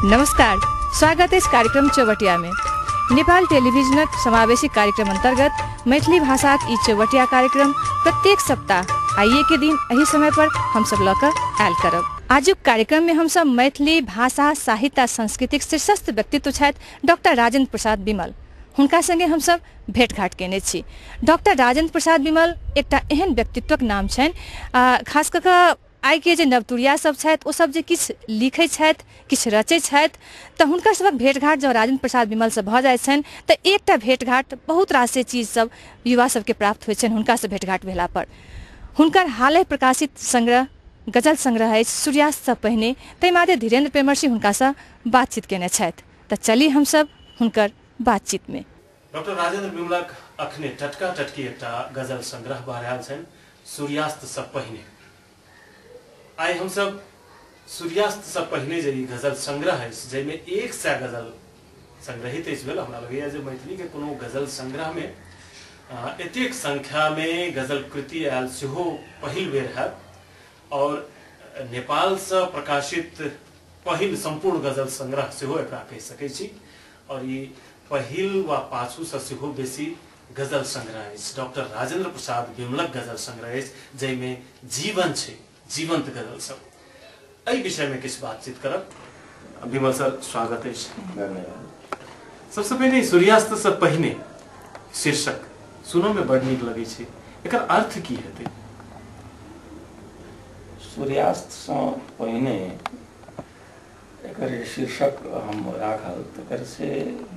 नमस्कार, स्वागत अछि कार्यक्रम चौबटिया में। नेपाल टेलीविजनक समावेशी कार्यक्रम अंतर्गत मैथिली भाषाक ई चौबटिया कार्यक्रम प्रत्येक सप्ताह आइए के दिन एही समय पर हम सब लऽ कऽ आयल करब। आजुक कार्यक्रम में हम सब मैथिली भाषा साहित्य आ संस्कृतिक शीर्षस्थ व्यक्तित्व छथि डॉक्टर राजेंद्र प्रसाद विमल, हुनका संगे हम सब भेंटघाट केने छी। डॉक्टर राजेंद्र प्रसाद विमल एकटा एहन व्यक्तित्वक नाम छनि, खास कऽ कऽ आइ के जे नवतुरिया सब छथि ओ सब जे किछु लिखै छथि, किछु रचै छथि, तऽ हुनकर सबक भेंटघाट जँ राजेंद्र प्रसाद विमल से भऽ जाइ छनि तऽ एकटा भेंटघाट बहुत रासे चीज सब युवा सबके प्राप्त होइ छनि हुनकासँ भेंटघाट भेला पर। हुनकर हालहि प्रकाशित संग्रह गजल संग्रह अछि सूर्यास्तसँ पहिने, ताहि मादे धीरेन्द्र प्रेमर्षि हुनकासँ बातचीत केने छथि। तऽ चली हमसब हुनकर बातचीत में। डॉक्टर राजेंद्र विमलक अखने टटका टटकी एकटा गजल संग्रह बहरायल छनि सूर्यास्तसँ पहिने। आइ हमसब सूर्यास्तसँ पहिने जे ई गजल संग्रह अछि जाहिमे 100 गजल संग्रहित अछि भेल, हमरा लगैए जे मैथिलीके कोनो गजल संग्रहमे एतेक संख्यामे गजल कृति आयल सेहो पहिल बेर हैत और नेपालसँ प्रकाशित पहिल सम्पूर्ण गजल संग्रह सेहो एकरा कहि सकै छी। और ई पहिल वा पाछूसँ सेहो बेसी गजल संग्रह अछि, डॉक्टर राजेंद्र प्रसाद विमलक गजल संग्रह अछि जाहिमे जीवन छै, जीवंत गजल सब। एहि विषयमे किछु बातचीत करब। विमल सर, स्वागत अछि। धन्यवाद। सबसँ पहिने सूर्यास्तसँ पहिने शीर्षक सुनऽमे बड़ नीक लगै छै, एकर अर्थ की हेतै? सूर्यास्तसँ पहिने एकर शीर्षक हम राखल तकर से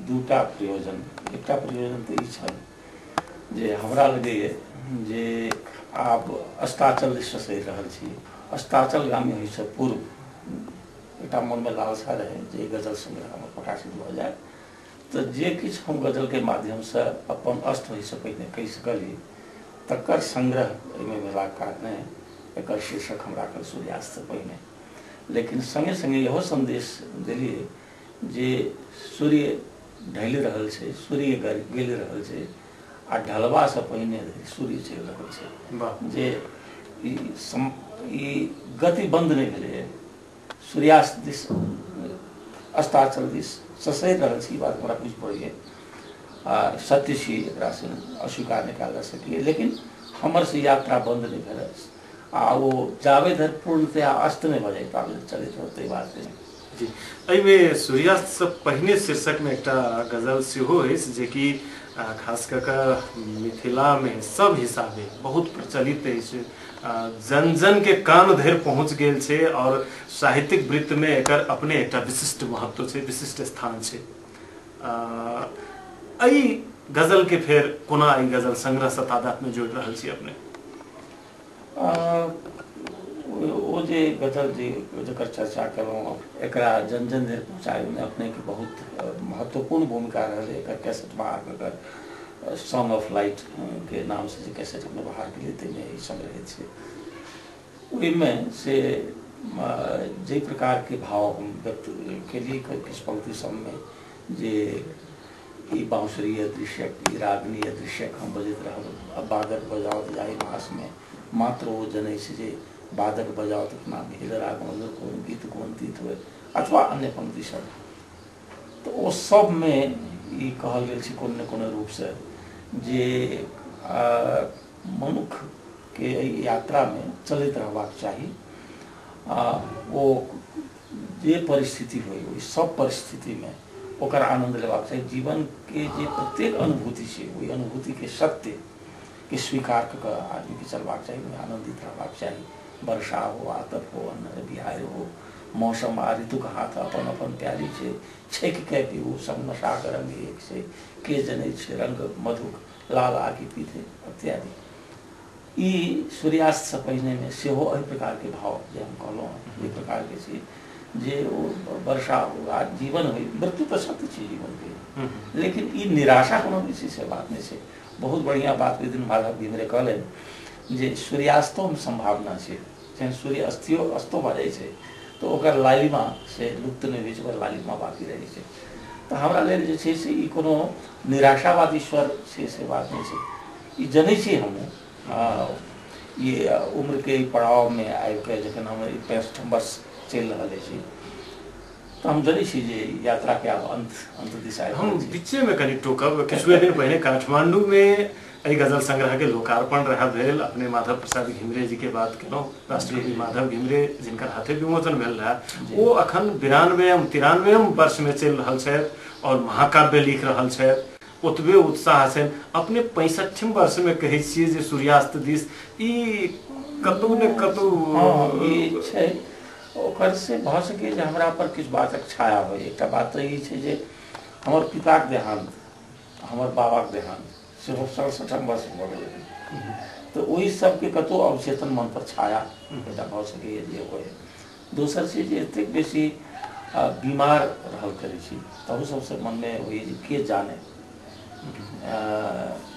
दूटा प्रयोजन। एकटा प्रयोजन तऽ ई छल जे हमरा लगैए जे आब अस्ताचल दिस ससरि रहल छी। अस्ताचलगामी होइसँ पूर्व एकटा मनमे लालसा रहै जे गजल संग्रह हमर प्रकाशित भऽ जाय, तऽ जे किछु हम गजलके माध्यमसँ अपन अस्त होइसँ पहिने कहि सकली तकर संग्रह एहिमे भेलाक कारणे एकर शीर्षक हम राखल सूर्यास्तसँ पहिने। लेकिन संगे संगे इहो संदेश देलियै जे सूर्य ढलि रहल छै, सूर्य गलि रहल छै आ ढलबासँ पहिने धरि सूर्य चलि रहल छै, जे ई गति बन्द नहि भेलैए, सूर्यास्त दिस अस्ताचल दिस ससरि रहल छै। ई बात हमरा बुझि पड़ैए आ सत्य छी, एकरासँ अस्वीकार नहि कयल जा सकैए। लेकिन हमर से यात्रा बन्द नहि भेल आ ओ जाबे धरि पूर्णतया अस्त नहि भऽ जाय ताबे चलैत रहतै बात। जी, एहिमे सूर्यास्तसँ पहिने शीर्षकमे एकटा गजल सेहो अछि जेकि खास कऽ कऽ मिथिलामे सब हिसाबे बहुत प्रचलित अछि, जन जन के कान धरि पहुँच गेल छै और साहित्यिक वृत्तमे एकर अपने एकटा विशिष्ट महत्व छै, विशिष्ट स्थान छै। एहि गजलके फेर कोना एहि गजल संग्रहसँ तादादमे जोड़ि रहल छी अपने? ओ जे गजल जे जकर चर्चा केलहुँ एकरा जन जन धरि पहुँचाबैमे अपनेके बहुत महत्वपूर्ण भूमिका रहल। एकर कैसेट बाहर कऽ कऽ सॉन्ग ऑफ लाइट के नामसँ जे कैसेट अपने बाहर केलियै ताहिमे ई संग्रहित छै। ओहिमे से जाहि प्रकारके भाव हम व्यक्त केलियै किछु पंक्ति सबमे जे ई बाँसुरीय दृश्यक, ई रागनीय दृश्यक हम बजैत रहब, बादक बजाओत जाहि मासमे मात्र ओ जनै छै जे बादक बजाओत अपना भेल राग मधुर कोन गीत कोन तीत होय अथवा अन्य पंक्ति सब, तऽ ओ सबमे ई कहल गेल छै कोनो ने कोनो रूपसँ जे मनुक्खके एहि यात्रामे चलैत रहबाक चाही आ ओ जे परिस्थिति होइ ओहि सब परिस्थितिमे ओकर आनन्द लेबाक चाही। जीवनके जे प्रत्येक अनुभूति छै ओहि अनुभूतिके सत्यके स्वीकार कऽ कऽ आदमीके चलबाक चाही, ओहिमे आनन्दित रहबाक चाही। वर्षा हो, आतप हो, अन्हर बिहाड़ि हो, मौसम आ ऋतुक हाथ अपन अपन प्यारी छै, छेकि के पीबू सब नशाक रंग एक छै, के जनै छै रंग मधुक लाल आकि पीते इत्यादि। ई सूर्यास्तसँ पहिनेमे सेहो एहि प्रकारके भाव जे हम कहलहुँ ओहि प्रकारके छै जे ओ वर्षा हो आ जीवन होइ, मृत्यु तऽ सत्य छै जीवनके, लेकिन ई निराशा कोनो भी छै से बात नहि छै। बहुत बढ़िआँ बात ओहि दिन माधव घिमिरे कहलनि जे सूर्यास्तोमे सम्भावना छै, जहन सूर्य अस्तो भऽ जाइ छै तऽ ओकर लालिमा से लुप्त नहि होइ छै, ओकर लालिमा बाँकी रहै छै। तऽ हमरा लेल जे छै से ई कोनो निराशावादी स्वर छै से बात नहि छै। ई जनै छी हमहूँ, ई उम्रके पड़ावमे आबिके जखन हम 65 वर्ष चलि रहल अछि तऽ हम जनै छी जे यात्राके आब अंत अंत दिशा। हम बीचेमे कनि टोकब, किछुए दिन पहिने काठमांडूमे एहि गजल संग्रह के लोकार्पण रहा भेल। अपने माधव प्रसाद घिमिरे जी के बात केलहुँ, राष्ट्रकवि माधव घिमिरे जिनकर हाथे विमोचन भेल रहा, ओ अखन 92 93 वर्ष में चलि रहल छथि और महाकाव्य लिख रहल छथि, ओतबे उत्साह छनि। अपने 65 वर्ष में कहै छियै जे सूर्यास्त दिस, ई कतौ ने कतौ ई छै ओकर से भऽ सकैए जे हमरा पर किछु बातक छाया होइ। एकटा बात तऽ ई छै जे हमर पिताके देहांत, हमर बाबाके देहांत सेहो 67 वर्ष भऽ गेलै, तऽ ओहि सबके कतहु अवचेतन मन पर छाया एकटा भऽ सकैए जे होइ। दोसर छै जे एतेक बेसी बीमार रहल करै छी, तहू सबसँ मनमे होइए जे के जाने,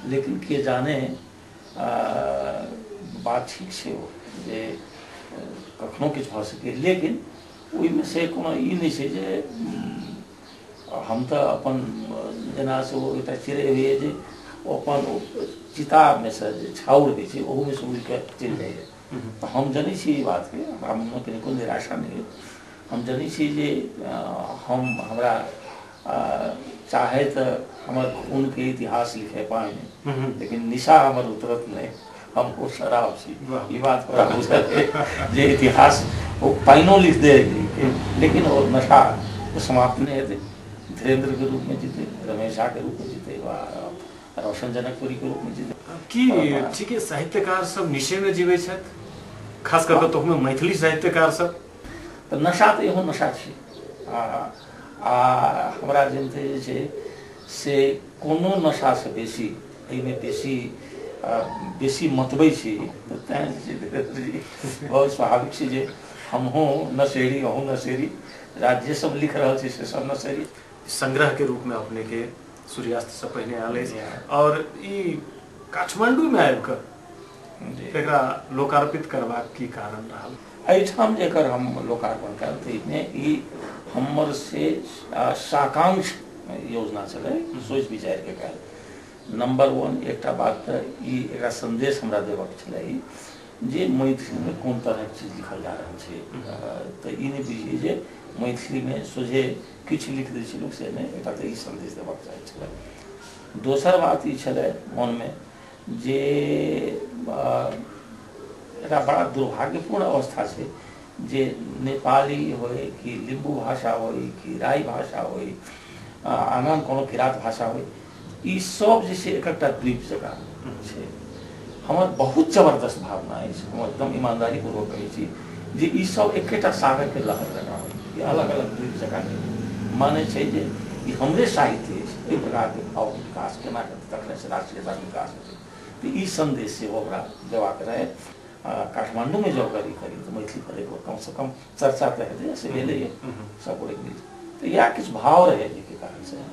लेकिन के जाने बात ठीक छै ओ जे कखनो किछु भऽ सकैए, लेकिन ओहिमे से कोनो ई नहि छै जे हम तऽ अपन जेना से ओ एकटा चिड़ै होइए जे ओ अपन चितामे से जे छाउर होइ छै ओहूमे से उड़िके चलि जाइए। तऽ हम जनै छी ई बातके, हमरा मनमे कनिको निराशा नहि होय। हम जनै छी जे हम हमरा चाहे तऽ हमर खूनके इतिहास लिखे पाइ नहि, लेकिन निशा हमर उतरत नहि, हम ओ शराब छी। ई बात बड़ा बुझल जे इतिहास ओ पाइनो लिख दे, लेकिन ओ नशा समाप्त नहि हेतै। धीरेन्द्र के रूप में जीते, रमेश झा के रूप में जीते, वा रोशन जनकपुरी के रूप में जीते। की ठीक है, साहित्यकार सब निशे में जीवे छथि, खास करके तो हमें मैथिली साहित्यकार सब तऽ नशा तऽ एहो नशा छै। आ हमरा जनते जे छै से कोनो नशासँ बेसी एहिमे बेसी बेसी मतबै छी, तऽ तैँ जे छै बहुत स्वाभाविक छै जे हमहूँ नशेड़ी, अहूँ नशेड़ी, जे सब लिख रहल छी से सब नशेड़ी। संग्रह के रूप में अपने के सूर्यास्त से पहिने आयल अछि और ई काठमांडू में आबि कऽ एकरा लोकार्पित करबाक की कारण रहल? एहिठाम जेकर हम लोकार्पण करब तऽ एहिमे ई हमर से साकांक्ष योजना छलै, सोचि विचारिके कयल। नंबर 1 एकटा बात तऽ ई एकरा संदेश हमरा देबाक छलै जे मैथिलीमे कोन तरहक चीज लिखल जा रहल छै। तऽ ई नहि बुझियै जे मैथिलीमे सोझे किछु लिख दै छै लोक, से नहि, एकटा तऽ ई संदेश देबाक चाहै छलै। दोसर बात ई छलै मनमे जे एकटा बड़ा दुर्भाग्यपूर्ण अवस्था छै जे नेपाली होइ कि लिम्बू भाषा होइ कि राई भाषा होइ, आगाँ कोनो किरात भाषा होइ, ई सब जे छै एक एकटा द्वीप जकाँ छै। हमर बहुत जबरदस्त भावना अछि, हम एकदम ईमानदारीपूर्वक कहै छी जे ई सब एकेटा सागरके लहर जकाँ होइ, ई अलग अलग द्वीप जकाँ नहि। माने छै जे ई हमरे साहित्य अछि, एहि प्रकारके भावके विकास केना हेतै, तखने से राष्ट्रीयताके विकास हेतै। तऽ ई संदेश सेहो ओकरा देबाक रहै। काठमांडूमे जँ ओकर ई करी तऽ मैथिली पर एक कमसँ कम चर्चा तऽ हेतै, से भेलैए सब गोटे मिल। तऽ इएह किछु भाव रहै जाहिके कारणसँ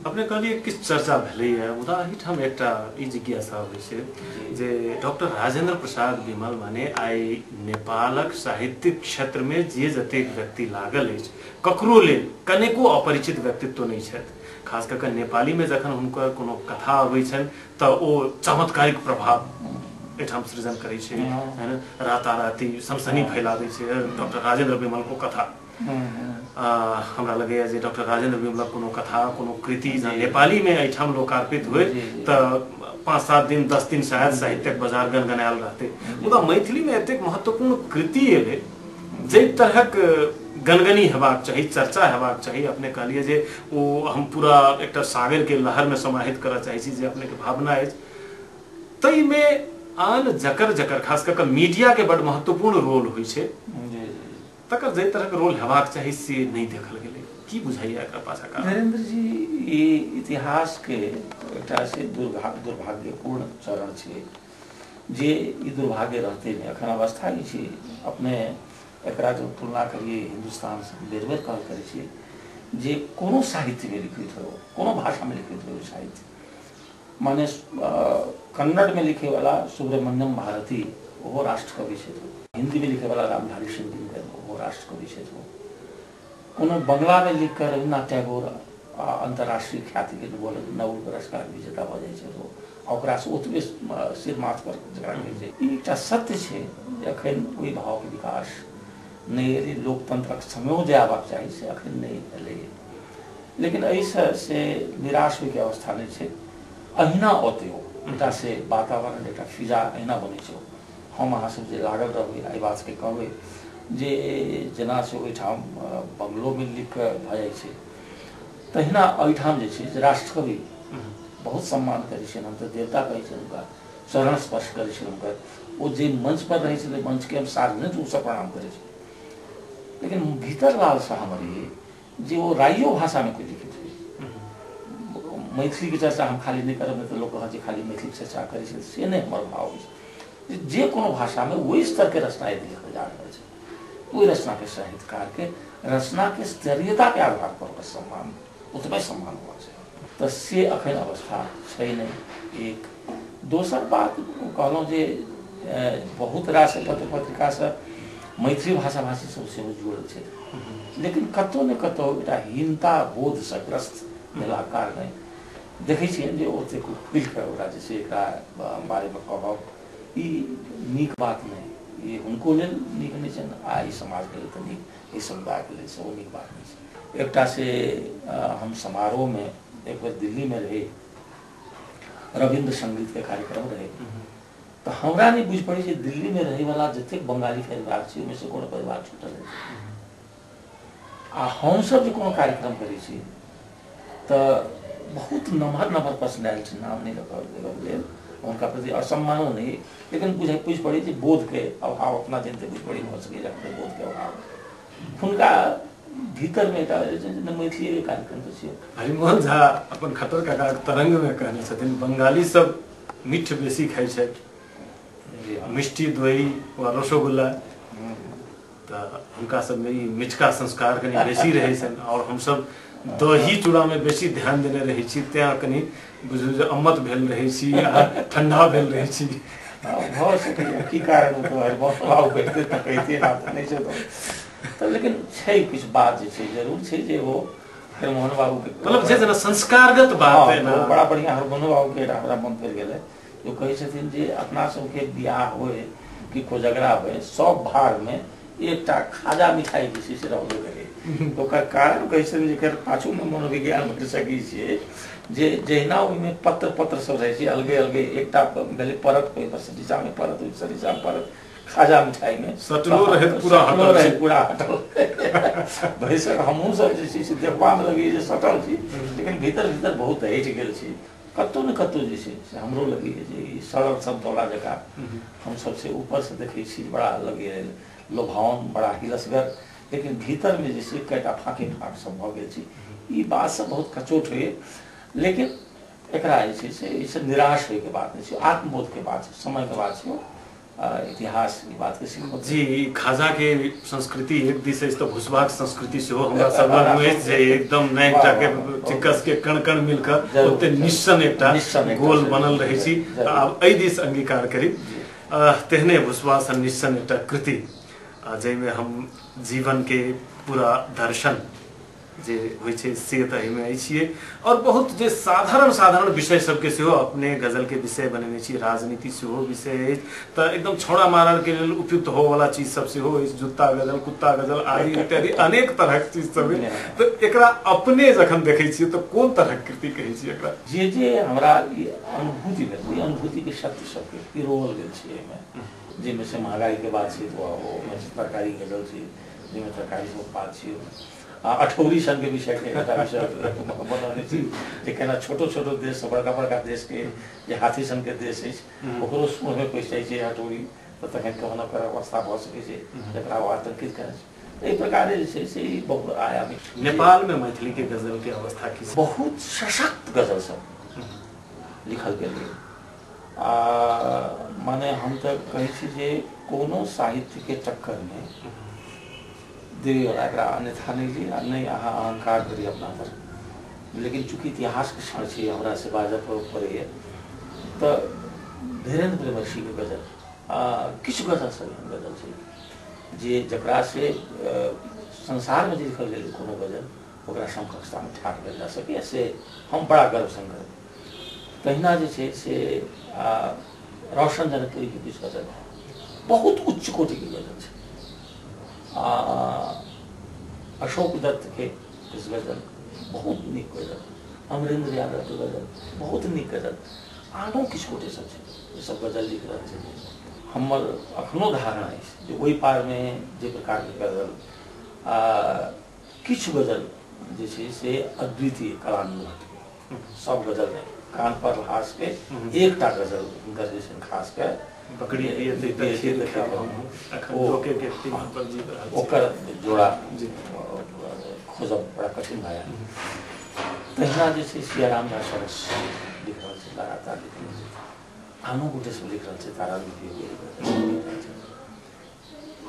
अपने कहलियै किछु चर्चा भेलैए। मुदा एहिठाम एकटा ई जिज्ञासा होइ छै जे डॉक्टर राजेंद्र प्रसाद विमल माने आइ नेपालक साहित्यिक क्षेत्रमे जे जतेक व्यक्ति लागल अछि ककरो लेल कनेको अपरिचित व्यक्तित्व नहि छथि। खास कऽ कऽ नेपालीमे जखन हुनकर कोनो कथा अबै छनि तऽ ओ चमत्कारिक प्रभाव एहिठाम सृजन करै छै, है न, राताराति सनसनी फैला दै छै डॉक्टर राजेंद्र विमल को कथा। हमरा लगैए जे डॉक्टर राजेंद्र विमलक कोनो कथा कोनो कृति जँ नेपालीमे एहिठाम लोकार्पित होय तऽ 5-7 दिन 10 दिन शायद साहित्यक बाजार गनगनायल रहतै। मुदा मैथिलीमे एतेक महत्वपूर्ण कृति एलै जाहि तरहक गनगनी हेबाक चाही, चर्चा हेबाक चाही। अपने कहलियै जे ओ हम पूरा एकटा सागरके लहरमे समाहित करऽ चाहै छी जे अपनेके भावना अछि, ताहिमे आन जकर जकर खास कऽ कऽ मीडियाके बड महत्वपूर्ण रोल होइ छै, तकर जाहि तरहक रोल हेबाक चाही से नहि देखल गेलै। की बुझाइए एकरा पाछा कारण? नरेंद्र जी, ई इतिहासके एकटा से दुर्भाग्यपूर्ण चरण छै जे ई दुर्भाग्य रहतै नहि। एखन अवस्था ई छै, अपने एकरा जो तुलना करिए हिन्दुस्तानसँ बेर बेर कहल करै छियै जे कोनो साहित्यमे लिखित हो, कोनो भाषामे लिखित हो साहित्य, माने कन्नड़मे लिखैवला सुब्रमण्यम भारती ओहो राष्ट्रकवि छथि, हिन्दीमे लिखैवला रामधारी सिंह दिनकर ओहो राष्ट्रकवि छथि, कोनो बंगलामे लिखकर रवीन्द्रनाथ टैगोर अंतर्राष्ट्रीय ख्यातिके नोबेल पुरस्कार विजेता भऽ जाइ छथि, ओकरासँ ओतबे सिर माथ पर जकरा कहै छै। ई एकटा सत्य छै जे एखन ओहि भावके विकास नहि एलै। लोकतंत्रक समयो जे आबक चाही से अखन नहि एलै। लेकिन एहिसँ से निराश होइके अवस्था नहि छै, अहिना औतै ओ एकटा से वातावरण, एकटा फिजा अहिना बनै छै। हम अहाँ सब जे लागल रहबै एहि बातके कहबै जे जेना से ओहिठाम बंगलोमे लिख कऽ भऽ जाइ छै, तहिना एहिठाम जे छै से राष्ट्रकवि बहुत सम्मान करै छियनि, हम तऽ देवता कहै छियनि हुनका, चरण स्पर्श करै छियनि हुनकर। ओ जे मंच पर रहै छलै मंचके हम सार्वजनिक रूपसँ प्रणाम करै छी। लेकिन भीतर लालसा हमर ई जे ओ राइयो भाषामे कोइ लिखैत होइ। मैथिलीके चर्चा हम खाली नहि करब, नहि तऽ लोक कहत जे खाली मैथिलीके चर्चा करै छै, से नहि हमर भाव अछि। जे कोनो भाषामे ओहि स्तरके रचना यदि लिखल जा रहल छै, ओहि रचनाके साहित्यकारके रचनाके स्तरीयताके आधार पर ओकर सम्मान ओतबे सम्मान होबाक चाही। तऽ से अखन अवस्था छै नहि। एक दोसर बात कहलहुँ जे बहुत रास पत्र पत्रिकासँ मैथिली भाषा भाषी सब सेहो जुड़ल छथि, लेकिन कतहु ने कतहु एकटा हीनता बोधसँ ग्रस्त भेलाक कारणे देखै छियनि जे ओतेक खुलि कऽ ओकरा जे छै एकरा बारेमे कहब ई नीक बात नहि, ई हुनको लेल नीक नहि छनि आ ई समाजके लेल तऽ नीक, एहि समुदायके लेल सेहो नीक बात नहि छै। एकटा से हम समारोहमे एक बेर दिल्लीमे रही, रविन्द्र संगीतके कार्यक्रम रहै, तऽ हमरा नहि बुझि पड़ै जे दिल्लीमे रहैवला जतेक बंगाली परिवार छै ओहिमे से कोनो परिवार छूटल है। आ हमसब जे कोनो कार्यक्रम करै छी तऽ बहुत नमहर नमहर पर्सनैलिटी, नाम नहि लेबऽ लेल हुनका प्रति असम्मानो नहि, लेकिन बुझि पड़ै जे बोधके अभाव अपना जनिते बुझि पड़ै भऽ सकैए बोधके अभाव हुनका भीतरमे एकटा मैथिलीके कार्यक्रम तऽ छियै। हरिमोहन झा अपन खट्टर काकाक तरंगमे कहने छथिन बंगाली सब मीठ बेसी खाइ छथि, मिष्टी दही वा रसगुल्ला, तऽ हुनका सबमे ई मिठका संस्कार कनि बेसी रहै छनि और हमसब दही चूड़ामे बेसी ध्यान देने रहै छी, तेँ कनि बुझू जे अम्मत भेल रहै छी आ ठंडा भेल रहै छी। भऽ सकैए की कारण नहि छै तऽ, लेकिन छै किछु बात जे छै जरूर छै जे ओ हरिमोहन बाबूके मतलब जे जेना संस्कारगत बात है ना, बड़ा बढ़िआँ हरिमोहन बाबूके हमरा मन पड़ि गेलै। ओ कहै छथिन जे अपना सबके बियाह होय कि कोजगरा होय सब भागमे एकटा खाजा मिठाई जे छै से रहबे करै। ओकर कारण कहै छथिन जेकर पाछूमे मनोविज्ञान भरि सकै छियै जे जहिना ओहिमे पत्र पत्र सब रहै छै अलगे अलगे, एकटा भेलै परत, ओहिपर नीचामे परत, ओहिसँ नीचामे परत, खाजा मिठाईमे सटलो रहैत पूरा हटल रहै, पूरा हटल। भरिसक हमहूँ सब जे छै से देखबामे लगैए जे सटल छी, लेकिन भीतर भीतर बहुत हटि गेल छी। कतहु ने कतहु जे छै से हमरो लगैए जे ई सरल समतोला जकाँ हम सबसे ऊपरसँ देखै छी, बड़ा लगैए लोभावन, बड़ा हिलसगर, लेकिन भीतरमे जे छै कएटा फाँके फाँक सब भऽ गेल छै। ई बात सब बहुत कचोट होइए, लेकिन एकरा जे छै से ईसब निराश होइके बात नहि छै, आत्मबोधके बात छै, समयके बात छै, इतिहास ई बातके सिखबैत जी। खाजा के संस्कृति एक दिस अछि तऽ भुसबाक संस्कृति सेहो हमरा सब लगमे अछि जे एकदम नहि एकटा के चिक्कस के कण कण मिल कऽ ओते निस्सन एकटा गोल बनल रहै छी। तऽ आब एहि दिस अंगीकार करी, तेहने भुसबा सन निस्सन एकटा कृति जाहिमे हम जीवन के पूरा दर्शन जे होइ छै से तऽ एहिमे अछिए, और बहुत जे साधारण साधारण विषय सबके सेहो अपने गजलके विषय बनेने छी। राजनीति सेहो विषय अछि, तऽ एकदम छौड़ा मारल के लेल उपयुक्त होवला चीज सब सेहो अछि, जुत्ता गजल, कुत्ता गजल आदि इत्यादि अनेक तरहक चीज सब अछि। तऽ एकरा अपने जखन देखै छियै तऽ कोन तरहक कृति कहै छियै एकरा? जे जे हमरा ई अनुभूति भेल, ओहि अनुभूतिके शक्ति सबके पिरोल गेल छै एहिमे, जाहिमे से महगाईके बात छै तऽ ओहिमे तरकारी गजल छै, जाहिमे तरकारी सब बात छै, आ अठौरी सनके विषयके एकटा विषय बनौने छी जे केना छोटो छोटो देश बड़का बड़का देशके जे हाथी सनके देश अछि ओकरो सूँढ़मे पैसि जाइ छै अठौरी, तऽ तखन केहन ओकर अवस्था भऽ सकै छै जकरा ओ आतंकित करै छै। एहि प्रकारे जे छै से ई बहुत आयामी। नेपालमे मैथिलीके गजलके अवस्था की? बहुत सशक्त गजल सब लिखल गेलै। आ माने हम तऽ कहै छी जे कोनो साहित्यके चक्करमे देवीवला एकरा अन्यथा नहि ली आ नहि अहाँ अहंकार करी अपना पर, लेकिन चूँकि इतिहासके क्षण छै हमरा से बाजऽ पड़ैए, तऽ धीरेन्द्र प्रेमर्षिके गजल आ किछु गजल सब एहन गजल छै जे जकरा से संसारमे जे लिखल गेल कोनो गजल ओकरा समकक्षतामे ठाढ़ कयल जा सकैए, से हम बड़ा गर्व संग करब। तहिना जे छै से रोशन जनकपुरीके किछु गजल बहुत उच्च कोटिके गजल छै, अशोक दत्त के किछु गजल बहुत नीक गजल, अमरेंद्र यादव के गजल बहुत नीक गजल, आनो किछु गोटे सब छै जे सब गजल लिख रहल छै। हमर अखनो धारणा अछि जे ओहि पारमे जे प्रकारके गजल आ किछु गजल जे छै से अद्वितीय कलानंद भट्टके सब गजल नहि, कान पर हास के एकटा गजल हुनकर जे छै खास कऽ ओकर जोड़ा खोजब बड़ा कठिन भए गेल। तहिना जे छै सियाराम झा सरस लिख रहल छै, लगातार लिख रहल छै, आनो गोटे सब लिख रहल छै, तारा लिख रहल छै।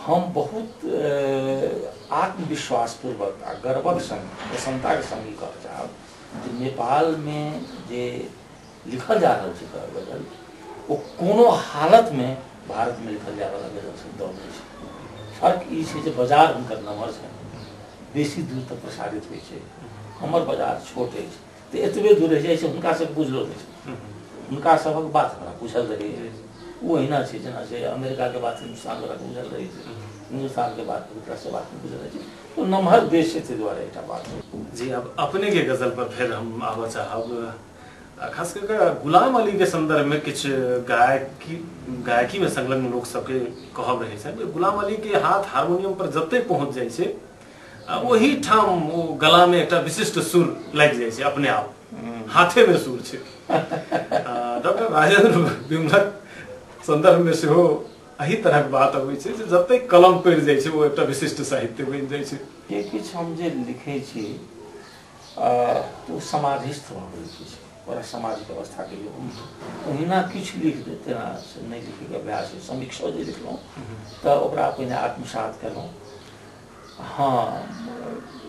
हम बहुत आत्मविश्वासपूर्वक आ गर्वक संग प्रसन्नताके संग ई कहऽ चाहब जे नेपालमे जे लिखल जा रहल छै गजल ओ कोनो हालतमे भारतमे लिखल जायवला गजलसँ दब नहि छै। फर्क ई छै जे बाजार हुनकर नमहर छै, बेसी दूर तक प्रसारित होइ छै। हमर बाजार छोट अछि तऽ एतबे दूर रहि जाइ छै, हुनका सबके बुझलो नहि छै, हुनका सभक बात हमरा बुझल रहैए। ओ अहिना छै जेना छै अमेरिकाके बात हिन्दुस्तानवलाके बुझल रहै छै, हिन्दुस्तानके बात ओकरासँ बात नहि बुझल रहै छै। तो नमहर देश छै, ताहि दुआरे एकटा बात। जी, अब अपने के गजल पर फेर हम आबऽ चाहब। खास करके गुलाम अली के संदर्भ में किछु गायकी में संलग्न लोक सबके कहब रहै छै गुलाम अली के हाथ हारमोनियम पर जते पहुंच जाइ छै ओही ठाम ओ गला में एकटा विशिष्ट सुर लागि जाइ छै, अपने आप हाथे में सुर छै। डॉक्टर राजेंद्र विमलक संदर्भ में सेहो एही तरहक बात अबै छै जे जते कलम पड़ि जाइ छै ओ एकटा विशिष्ट साहित्य बनि जाइ छै। जे किछु हम जे लिखै छी ओ समाधिस्थ भऽ गेल छै, ओकरा सामाजिक अवस्थाके लिए ओहिना किछु लिख दे तेना से नहि लिखैके अभ्यास है। समीक्षो जे लिखलहुँ तऽ ओकरा पहिने आत्मसात केलहुँ। हाँ,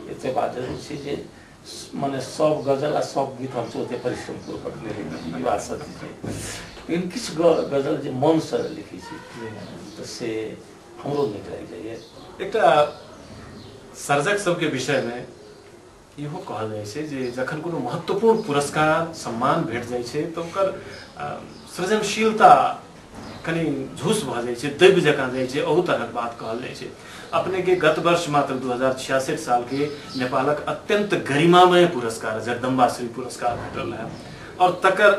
एते बात जरूर छै जे मने सब गजल आ सब गीत हम ओते परिश्रमपूर्वक नहि लिखै छी, ई बात सत्य छै। लेकिन किछु गजल जे मनसँ लिखै छी तऽ से हमरो नीक लागि जाइए। एकटा सर्जक सबके विषयमे इहो कहल जाइ छै जे जखन कोनो महत्वपूर्ण पुरस्कार सम्मान भेट जाइ छै तऽ ओकर सृजनशीलता कनि झूस भऽ जाइ छै, दबि जकाँ जाइ छै, अहू तरहक बात कहल जाइ छै। अपने के गत वर्ष मात्र 2066 साल के नेपालक अत्यंत गरिमामय पुरस्कार जगदम्बा श्री पुरस्कार भेटल रहै और तकर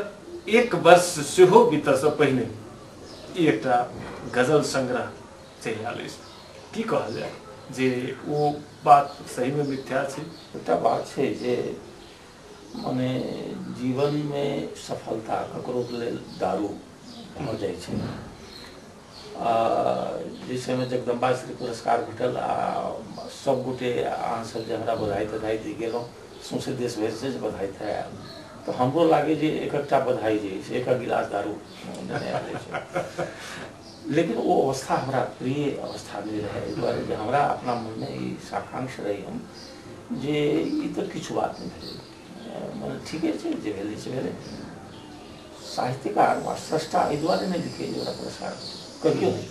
एक वर्ष सेहो बीतऽसँ पहिने ई एकटा गजल संग्रह चलि आयल अछि। की कहल जाय जे ओ बात सहीमे मिथ्या छै? एकटा बात छै जे मने जीवनमे सफलता ककरो लेल दारू भऽ जाइ छै। जाहि समयमे जगदम्बा श्री पुरस्कार भेटल आ सब गोटे अहाँ सब जे हमरा बधाई तधाई दी गेलहुँ, सौंसे देश भरिसँ जे बधाई आयल तऽ हमरो लागै जे एक एकटा बधाई जे छै एक एक गिलास दारू देने आयल छै। लेकिन ओ अवस्था हमरा प्रिय अवस्था नहि रहै, एहि दुआरे जे हमरा अपना मनमे ई साकांक्ष रही हम जे ई तऽ किछु बात नहि भेलै, मने ठीके छै जे भेलै से भेलै। साहित्यकार वा स्रष्टा एहि दुआरे नहि लिखै जे ओकरा पुरस्कार कहियो नहि,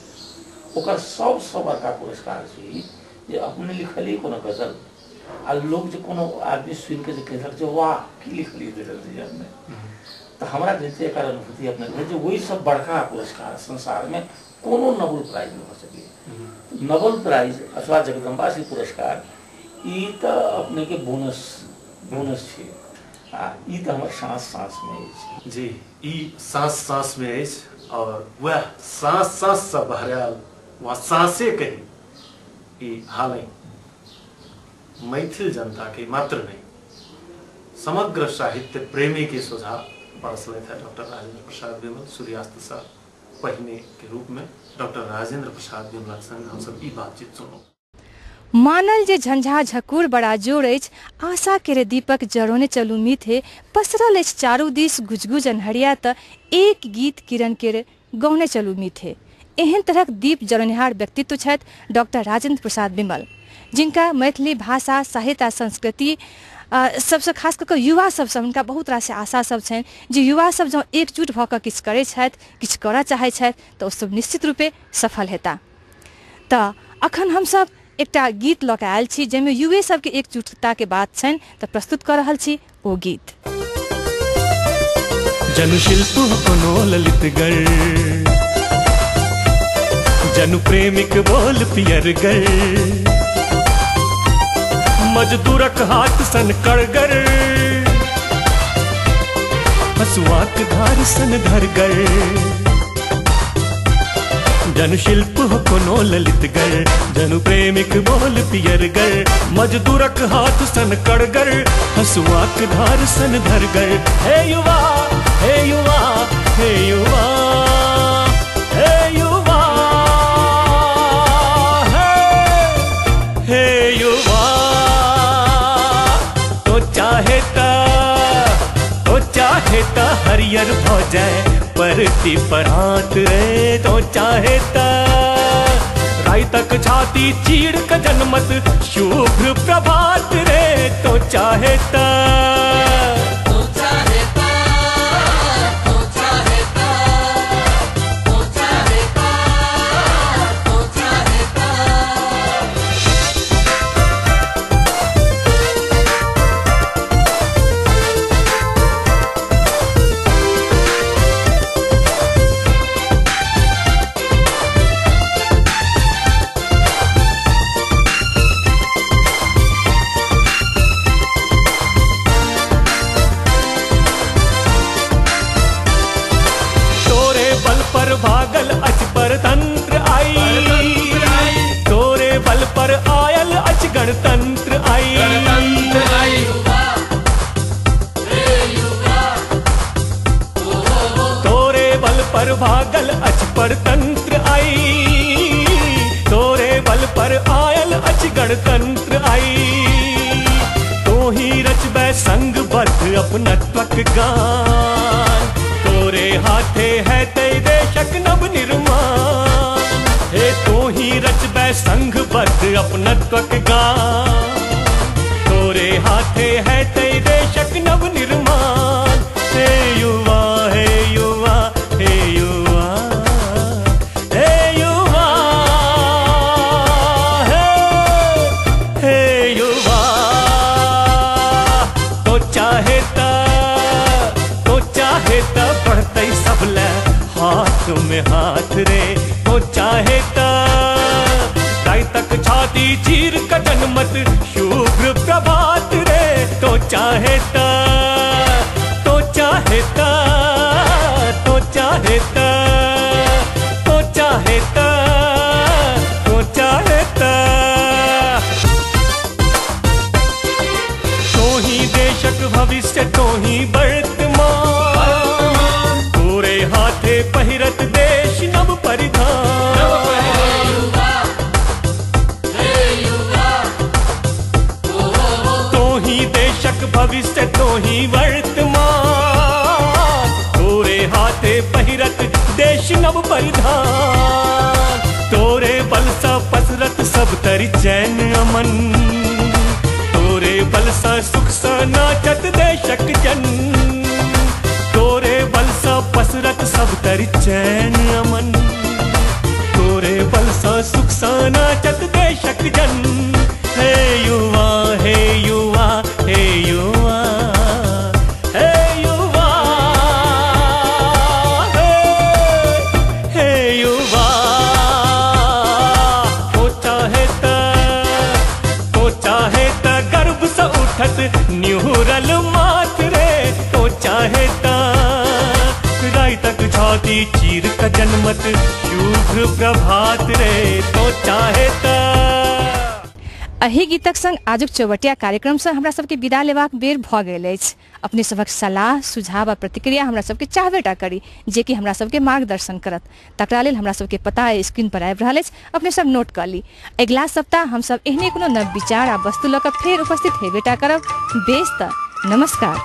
ओकर सबसँ बड़का पुरस्कार छै जे अपने लिखलियै कोनो गजल आ लोक जे कोनो आदमी सुनिके जे कहलक जे वाह की लिखलियै गजल, तऽ हमरा जते एकर अनुभूति अपने भेल जे ओहिसँ बड़का पुरस्कार संसारमे कोनो नोबेल प्राइज नहि भऽ सकैए। नोबेल प्राइज अथवा जगदम्बा श्री पुरस्कार ई तऽ अपनेके बोनस बोनस छै आ ई तऽ हमर साँस साँसमे अछि। जी, ई साँस साँसमे अछि और वएह साँस साँससँ बहरायल वा साँसे कही ई हाल मैथिल जनता के मात्र नहीं समग्र साहित्य प्रेमी के सोझा परसलथि है डॉक्टर राजेंद्र प्रसाद विमल सूर्यास्त सँ पहिने के रूप में डॉक्टर राजेंद्र प्रसाद विमलक संग हम सब ई बातचीत सुनू। मानल जे झंझा झकुर बड़ा जोर अछि, आशा केरे दीपक जरोने चलू मीथे, पसरल अछि चारू दिस गुजगुज अन्हरिया तऽ एक गीत किरण केरे गौने चलू मीथे। एहन तरहक दीप जरोनिहार व्यक्तित्व छथि डॉक्टर राजेंद्र प्रसाद विमल, जिनका मैथिली भाषा साहित्य आ संस्कृति सबसँ खास कऽ युवा सबसँ हुनका बहुत रास आशा सब छनि जे युवा सब जँ एकजुट भऽ कऽ किछु करै छथि, किछु करऽ चाहै छथि तऽ ओ सब निश्चित रूपे सफल हेता। तऽ अखन हमसब एकटा गीत लऽ कऽ आयल छी जाहिमे युवे सबके एकजुटताके बात छनि, तऽ प्रस्तुत कऽ रहल छी ओ गीत। जनशिल्प कोनो ललितगढ़, जनु प्रेमिक बोल पियरगर, मजदूरक हाथ सन कड़गर, हसुआक धार सन धरगर, जनु शिल्प हो कोनो ललितगर, जनु प्रेमिक बोल पियरगर, मजदूरक हाथ सन कड़गर, हसुआक धार सन धरगर। हे युवा, हे युवा, हे युवा, हे युवा, हे युवा, तो चाहे ता हरियर भ जाए परती परात रे, तो चाहे ता राई तक छाती चीड़ का जनमत शुभ्र प्रभात रे, तो चाहे ता, तो चाहे ता, तो चाहे ता, तो चाहे ता, तो चाहे ता। भागल अच परतंत्र आई, तोरे बल पर आयल अच गणतंत्र आई, तोरे बल पर भागल अच परतंत्र आई, तोरे बल पर आयल अच गणतंत्र आई, तो ही रचबै संघबद्ध अपनत्वक गान, तोरे हाथे है ते देशक नव निर्माण, हे तो ही रचबै संघबद्ध अपनत्वक गान, तोरे हाथे है ते देशक नव निर्माण। हे युवा, हे युवा, हे युवा, हे युवा, हे युवा, तो चाहे ता, तो चाहे ता बढ़ते सबले हाथ में हाथ रे, तो चाहे ता दाई तक छाती चीर का जनमत शुभ्र प्रभात रे, तो चाहे ता, तो चाहे ता, तो चाहे ता, तो चाहे ता, तो चाहे ता, तो ही देशक भविष्य, तो ही वर्तमान, तोरे हाथे पहिरत देश नव परिधान, तो ही देशक भविष्य, तो ही वर्तमान, तोरे हाथे पहिरत देश नव परिधान, तोरे बल सा पसरत सब तरी चैन अमन, तोरे बल सा सुख सा नाचत देशक जन, तोरे बल सा पसरत सब तरी चैन अमन, तोरे बल सा सुख सा नाचत देशक जन। हे युवा, हे युवा, हे युवा, हे युवा, हे युवा, तो चाहे ता, तो चाहे ता गर्भ सा उठत न्यूरल मात रे, तो चाहे ता राई तक छाती चीर का जनमत शुभ्र प्रभात रे, तो चाहे ता। एहि गीतक संग आजुक चौबटिया कार्यक्रम से हमरा सबके विदा लेबाक बेर भ गेल अछि। अपने सभक सलाह सुझाव आ प्रतिक्रिया हमरा सबके चाहबेटा करी, जे कि हमरा सबके मार्गदर्शन करत। तकरा लेल हमरा सबके पता है स्क्रीन पर आबि रहल अछि, अपने सब नोट कऽ ली। अगिला सप्ताह हम सब एहने कोनो नव विचार आ वस्तु लऽ कऽ फेर उपस्थित हेबेटा करब। बेस तऽ नमस्कार।